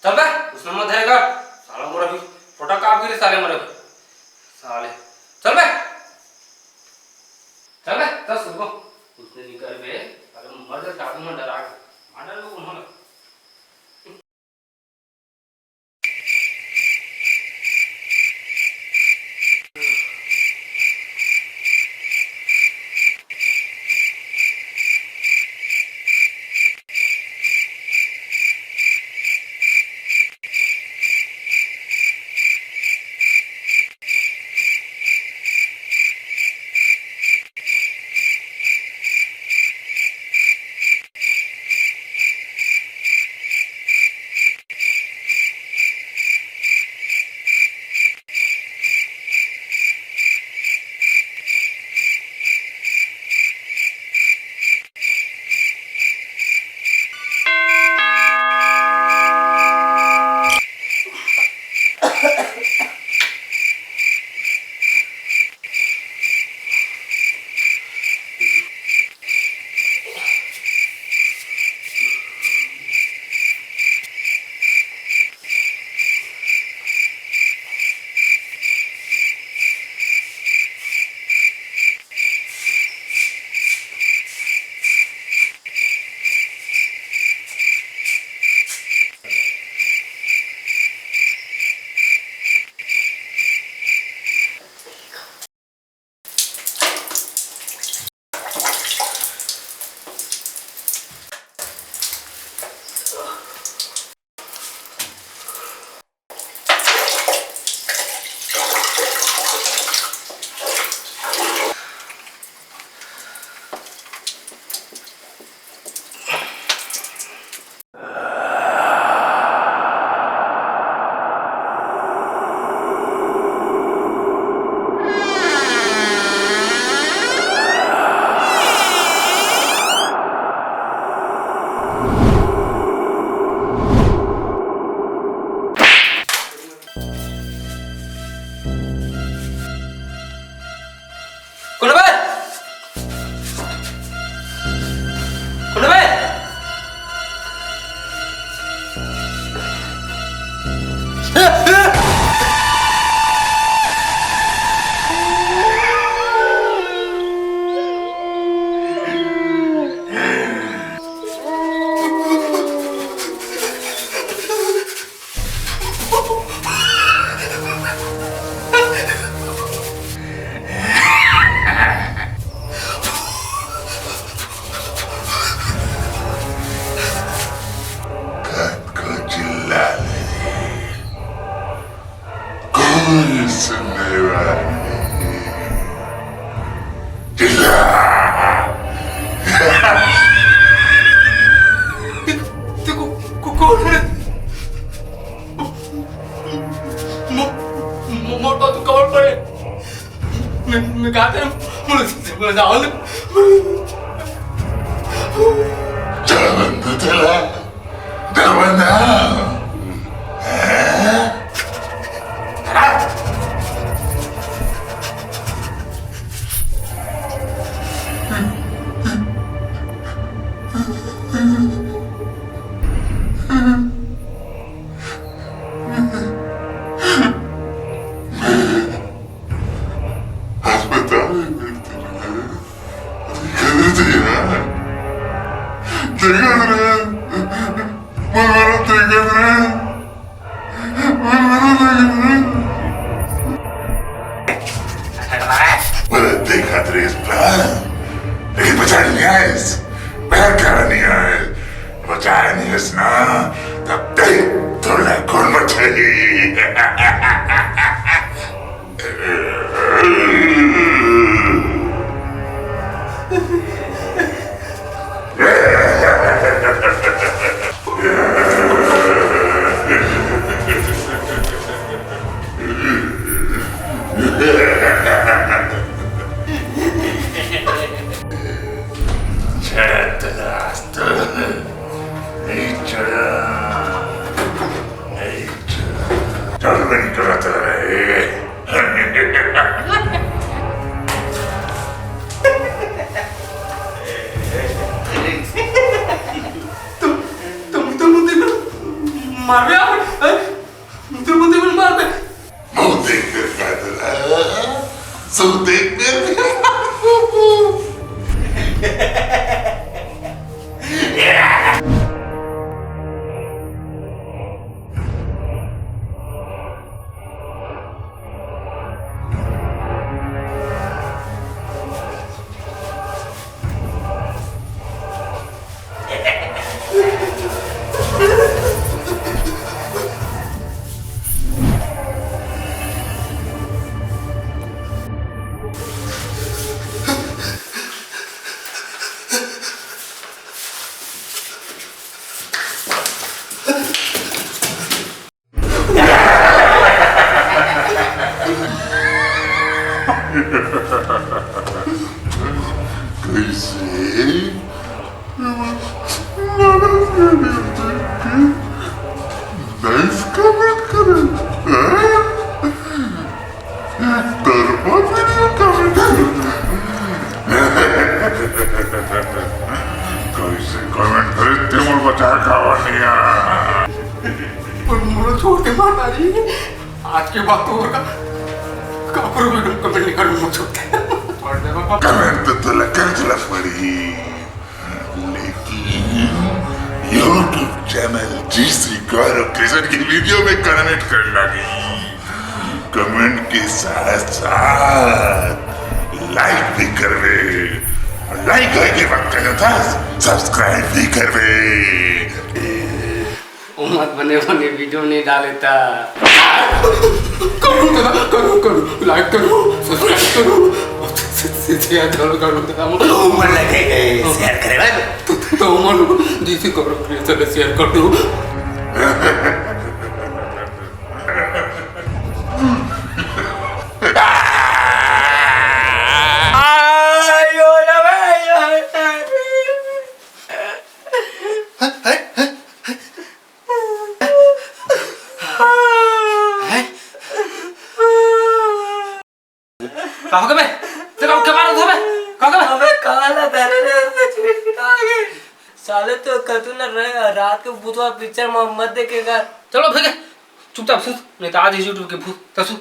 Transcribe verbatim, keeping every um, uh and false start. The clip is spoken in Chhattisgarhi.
चल बे, उसने मत धरेगा। साला मोर अभी फोटा काप गिरे साले मोर अभी। साले। चल बे। चल बे, चल सुबह। उसने निकल बे, साले मर जा, दादू में डरा के। मार डाल उन्होंने। कोन बे? कोन बे? कतको चिल्ला ले रे, कोई सुनने वाला नहीं। चिल्ला। तू को, को, कौन है? मो-, मो-, मोटा तू कौन पड़े? मैं, मैं कहा था, मुझे, मुझे जाओ ना। चल बंद तेरा, दरवाजा। अस्पताल में भर्ती है। देखत रहे। देखत रहे। मोर मरत देखत रहे। मोर मरत देखत रहे। मोर देखत रहे इस पर। लेकिन बचा नहीं आइस। पैर करा नहीं आइस। बचा नहीं आइस ना। तब देख, तोला कौन बचाई? छड़ा तलाश तो नहीं छड़ा, नहीं छड़ा। चल, नहीं छड़ा, चल रहे। तुम, तुम, तुम, तुम मार रहे हो? हैं? तेरे मुंह देख मेरे मार दे। मुंह देख मेरे मार दे। मुंह देख मेरे। कैसे? नाइस कमेंट करे। हैं? एक तरफा वीडियो कमेंट करे। कैसे कमेंट करे ते मोर बचा खावा नहीं आ। पर मोला छोड़ दे माता जी, आज के बाद तो होगा। काकरो में कमेंट नहीं करूंगा, छोड़ दे। छोड़ दे बाबा। कमेंट तो तोला कर चला पड़ी, लेकिन YouTube चैनल जीसी गौरव क्रिएशन की वीडियो में कमेंट करना नहीं। कमेंट के साथ साथ लाइक भी करवे। लाइक होए के बाद कहना था, सब्सक्राइब भी करवे। ओ मत बने बने वीडियो नहीं डाले ता। करो दादा, करो, करो, लाइक करो, सब्सक्राइब करो, शेयर जरूर करो दादा। ओ मन लगे, शेयर करे बस। तो, तो मन जीसी गौरव क्रिएशन शेयर कर दो। का हो गे बे? तेरा क्या मारा था बे? का हो गे बे? अबे काला धरे रे, इसमें चिटचिटा आ गए। साले तो कतू न रहे, रात के भूतवा पिक्चर में मत देखेगा। चलो फेंके, चुपचाप सुत, नहीं तो आज ही YouTube के भूत तसु।